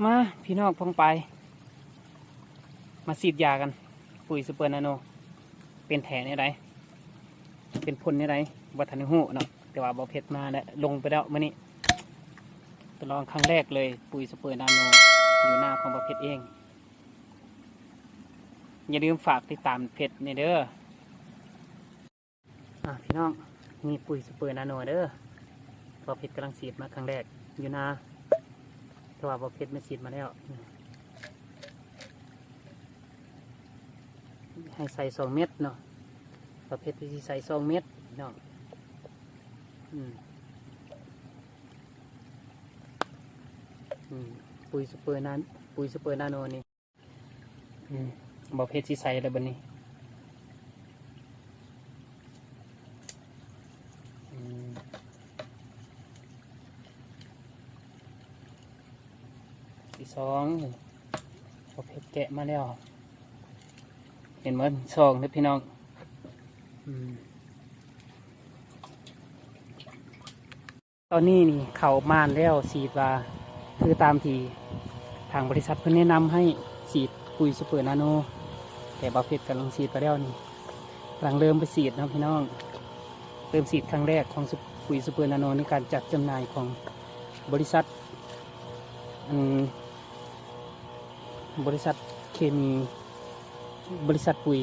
ມາພີ່ນ້ອງປ້ອງປາຍ ມາສີດຢາກັນ ປຸ໋ຍຊຸບເປີນາໂນ ເປັນແທ້ແນວໃດ ເປັນຜົນແນວໃດ ບໍ່ທັນໄດ້ຮູ້ເນາະ. ແຕ່ວ່າບ່າວເພັດມາແລ້ວ ລົງໄປແລ້ວມື້ນີ້ ທົດລອງຄັ້ງແລກເລີຍ ປຸ໋ຍຊຸບເປີນາໂນ ຢູ່ນາຂອງບ່າວເພັດເອງ. ຢ່າລືມຝາກຕິດຕາມເພຈນີ້ເດີ. ອ່າ ພີ່ນ້ອງ ນີ້ປຸ໋ຍຊຸບເປີນາໂນເດີ ບ່າວເພັດກຳລັງສີດມາຄັ້ງແລກຢູ່ນາ ແຕ່ວ່າບ່າວເພັດມາສີດມາແລ້ວ ໃຫ້ໃສ່ສອງເມັດເນາະ ບ່າວເພັດຊິໃສ່ສອງເມັດພີ່ນ້ອງ. ອືມ ອືມ ປຸ໋ຍຊຸບເປີນາ ປຸ໋ຍຊຸບເປີນາໂນນີ້ ອືມ ບ່າວເພັດຊິໃສ່ແລ້ວບັດນີ້ ອືມ ທີສອງ ບ່າວເພັດແກະມາແລ້ວ ເຫັນບໍ່ ສອງເດີພີ່ນ້ອງ ອືມ. ຕອນນີ້ນີ້ເຂົ້າມ່ານແລ້ວ ສີດວ່າ ຄືຕາມທີ່ທາງບໍລິສັດເພິ່ນແນະນຳໃຫ້ສີດປຸ໋ຍຊຸບເປີນາໂນ ແຕ່ບ່າວເພັດກຳລັງສີດໄປແລ້ວນີ້ ກຳລັງເລີ່ມໄປສີດເນາະພີ່ນ້ອງ ເລີ່ມສີດຄັ້ງແລກຂອງຊຸບ ປຸ໋ຍຊຸບເປີນາໂນ ໃນການຈັດຈຳໜ່າຍຂອງບໍລິສັດ ອັນ ບໍລິສັດເຄມີ ບໍລິສັດປຸ໋ຍ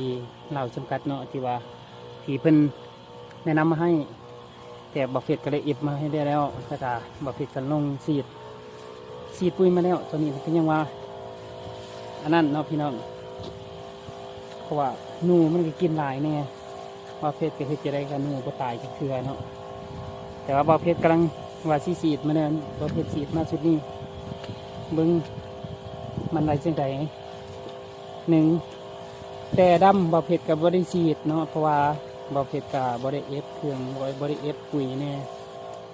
ລາວຈຳກັດເນາະ ທີ່ວ່າ ທີ່ເພິ່ນ ແນະນຳມາໃຫ້ ແຕ່ບ່າວເພັດກໍໄດ້ເອັບມາໃຫ້ແລ້ວ ແລ້ວກໍບ່າວເພັດກໍລົງສີດ ສີດປຸ໋ຍມາແລ້ວ. ຕອນນີ້ເພິ່ນກໍຍັງວ່າ ອັນນັ້ນເນາະພີ່ນ້ອງ ເພາະວ່າໜູມັນກໍກິນຫຼາຍແດ່ ບ່າວເພັດກໍເຮັດຈັ່ງໃດກໍໜູບໍ່ຕາຍຈັກເທື່ອເນາະ. ແຕ່ວ່າບ່າວເພັດກຳລັງວ່າຊິສີດມາແລ້ວ ບ່າວເພັດສີດມາຊຸດນີ້ ເບິ່ງມັນໄດ້ຈັ່ງໃດ. ໜຶ່ງ ແຕ່ດຳບ່າວເພັດກໍບໍ່ໄດ້ສີດເນາະ ເພາະວ່າບ່າວເພັດກໍບໍ່ໄດ້ເອັບເຄື່ອງ ບໍ່ ບໍ່ໄດ້ເອັບປຸ໋ຍແດ່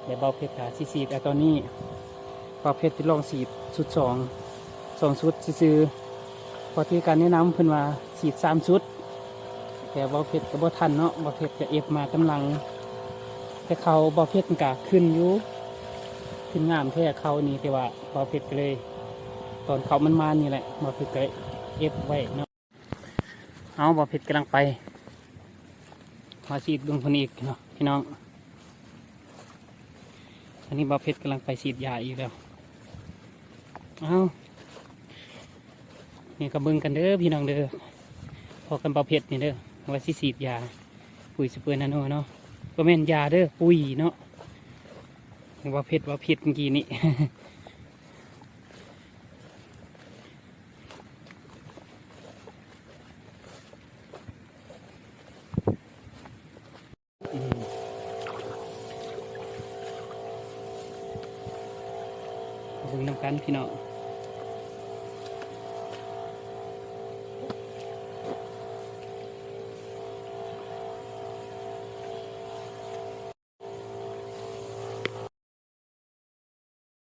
ແລະບ່າວເພັດກໍຊິສີດ ແລະຕອນນີ້ບ່າວເພັດຊິລອງສີດຊຸດສອງ ສອງຊຸດຊື່ໆ ເພາະທີ່ການແນະນຳເພິ່ນວ່າສີດສາມຊຸດ ແຕ່ບ່າວເພັດກໍບໍ່ທັນເນາະ ບ່າວເພັດກໍເອັບມາຕາມຫຼັງ ແຕ່ເຂົ້າບ່າວເພັດມັນກໍຂຶ້ນຢູ່ ຂຶ້ນງາມແທ້ເຂົ້ານີ້ ແຕ່ວ່າບ່າວເພັດກໍເລີຍ ຕອນເຂົ້າມັນມານີ້ແຫຼະ ບ່າວເພັດກໍເອັບໄວ້ເນາະ. ເອົາ ບ່າວເພັດກຳລັງໄປ ມາສີດເບິ່ງເພິ່ນອີກເນາະພີ່ນ້ອງ ອັນນີ້ບ່າວເພັດກຳລັງໄປສີດຢາອີກແລ້ວ. ເອົາ ນີ້ກໍເບິ່ງກັນເດີພີ່ນ້ອງເດີ ພໍ້ກັບບ່າວເພັດນີ້ເດີ ວ່າຊິສີດຢາປຸ໋ຍຊຸບເປີນາໂນເນາະ ບໍ່ແມ່ນຢາເດີ ປຸ໋ຍເນາະ ບ່າວເພັດເວົ້າຜິດເມື່ອກີ້ນີ້. ອືມ ເບິ່ງນຳກັນພີ່ນ້ອງ.